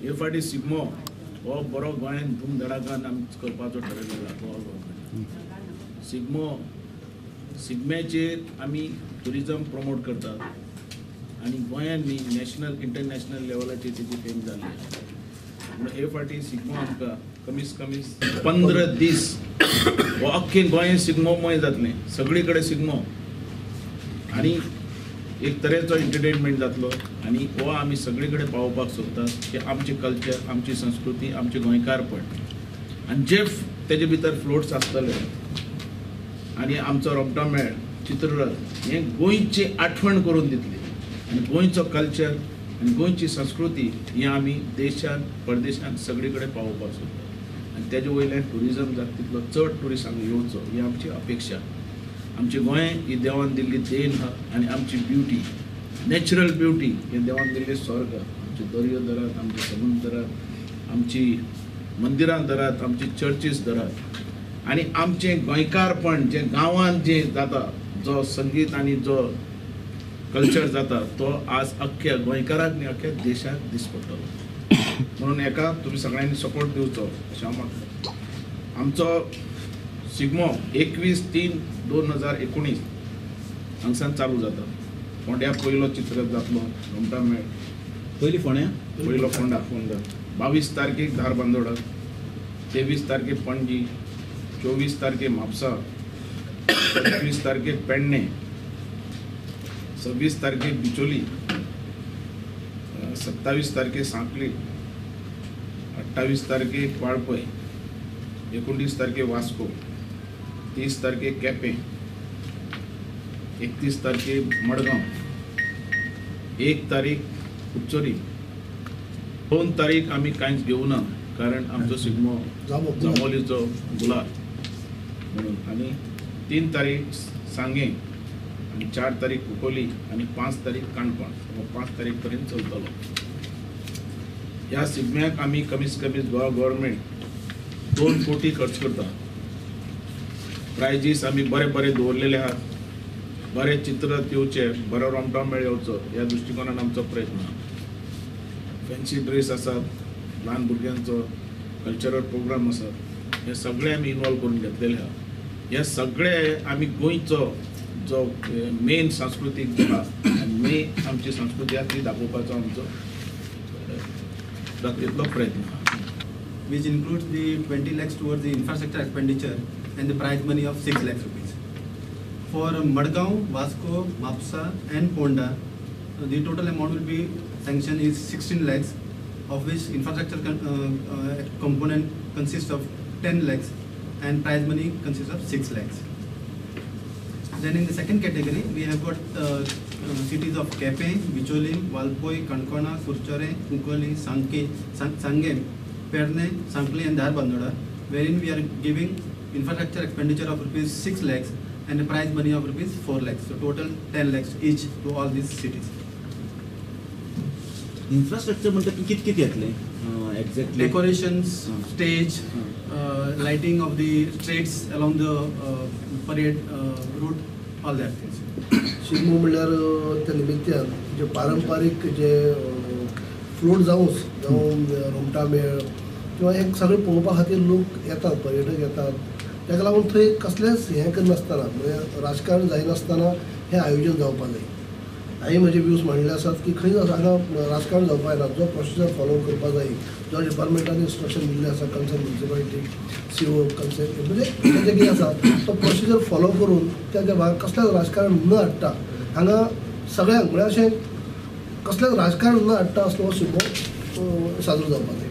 हे फावटी शिगमो हो बरो गोंयान धूमधडाकान आमी करपाचो ठरयलेलो गोवा गव्हर्मेंट. शिगमो शिगम्याचेर आमी ट्युरिजम प्रमोट करतात आनी गोंयान न्ही नॅशनल इंटरनॅशनल लेवलाचेर तेजी फेम जाल्ली आसा. म्हणून हे फावटी शिगमो आमकां कमीत कमी 15 दीस हो अख्खे गोंय शिगमोमय जातलें, सगळी कडेन शिगमो आनी एक तरेचो एंटरटेनमेंट जातलो आनी हो आमी सगळे कडेन पावोवपाक सोदतात की आमचें कल्चर, आमची संस्कृती, आमचें गोंयकारपण आनी जे तेजे भितर फ्लोट्स आसतले आनी आमचो रोमटा मेळ, चित्ररथ हें गोंयची आठवण करून दितली आनी गोंयचो कल्चर आनी गोंयची संस्कृती ही आमी देशान परदेशान सगळे कडेन पावोवपाक सोदतात आनी तेजे वयल्यान ट्युरिजम जाता तितलो चड ट्युरिस्ट हांगा येवचो ही आमची अपेक्षा. आमचें गोंय ही देवान दिल्ली देन आहा आनी आमची ब्युटी, नॅचरल ब्युटी हे देवान दिल्लें स्वर्ग. आमचे दर्यो धरात, आमचे समुद्र धरात, आमची मंदिरां धरात, आमची चर्चीस धरात आनी आमचें गोंयकारपण जें गांवांत जें जाता, जो संगीत आनी जो कल्चर जाता तो आज अख्ख्या गोंयकाराक न्ही अख्ख्या देशाक दीस पडटलो. म्हणून हेका तुमी सगळ्यांनी सपोर्ट दिवचो अशें हांव मागता. आमचो शिगमो 21/3/2019 हांगसान चालू जाता. फोंड्या पयलो चित्ररथ जातलो, रोमटा मेळ पयली फोंड्या, पयलो फोंडा, 22 तारखेक धारबांदोडा, 23 तारखेक पणजी, 24 तारखेक म्हापसा, 25 तारखेक पेडणे, 26 तारखेक बिचोली, 27 तारखेक सांखळी, 28 तारखेक वाळपय, 29 तारखेक वास्को, 30 तारखेक केपें, 31 तारखेक मडगांव, 1 तारीख कुडचोरी. 2 तारीख आमी कांयच घेवना कारण आमचो शिगमो जांबोलीचो गुलाल म्हणून, आनी 3 तारीख सांगें आनी 4 तारीख कुकोली आनी 5 तारीख काणकोण. 5 तारीख पर्यंत चलतलो. ह्या शिगम्याक आमी कमीत कमी गोवा गव्हर्मेंट 2 कोटी खर्च करता. प्रायजीस आमी बरे बरे दवरलेले आहात, बरे चित्र येवचे, बरो रोमटो मेळ येवचो ह्या दृश्टिकोनान आमचो प्रयत्न. फॅन्सी ड्रेस आसात, ल्हान भुरग्यांचो कल्चरल प्रोग्राम आसात, हे सगळे आमी इनवॉल्व करून घेतलेले आहा. हे सगळे आमी गोंयचो जो मेन सांस्कृतीक आहा आनी मेन आमची संस्कृती आहा ती दाखोवपाचो आमचो तितलो प्रयत्न आहा. Which includes the 20 lakhs towards the infrastructure expenditure and the prize money of 6 lakhs rupees. For Madgaon, Vasco, Mapsa and Ponda, the total amount will be sanctioned is 16 lakhs, of which infrastructure component consists of 10 lakhs and prize money consists of 6 lakhs. Then in the second category, we have got cities of Quepem, Bicholim, Valpoi, Kankona, Curchorem, Cuncolim, Sanguem, Pernem, Sankhali and Dharbandora, wherein we are giving infrastructure expenditure of rupees 6 lakhs and a prize money of rupees 4 lakhs. So total 10 lakhs each to all these cities. Infrastructure म्हणटा कित कित येतलें exactly? Decorations, stage, lighting of the streets along the parade route, all that things. Shigmo म्हणल्यार त्या निमित्यान जे पारंपारीक जे float जावंच, जावं रोमटा मेळ किंवा एक सगळें पळोवपा खातीर लोक येतात, पर्यटक येतात. ताका लागून थंय कसलेंच हें करनासतना, म्हणजे राजकारण जायनासतना हें आयोजन जावपाक जाय. हांवें म्हजे व्यूज मांडले आसात की खंयच हांगा राजकारण जावपाक जायना. जो प्रोसिजर फॉलो करपाक जाय, जो डिपार्टमेंटान इन्स्ट्रक्शन दिल्लें आसा कन्सर्न म्युनिसिपालिटी, सीओ कन्सर्न, म्हणजे जें कितें आसा तो प्रोसिजर फॉलो करून त्या भायर कसलेंच राजकारण न हाडटा हांगा सगळ्यांक, म्हळ्यार अशें कसलेंच राजकारण न हाडटा असलो शिगमो साजरो जावपाक जाय.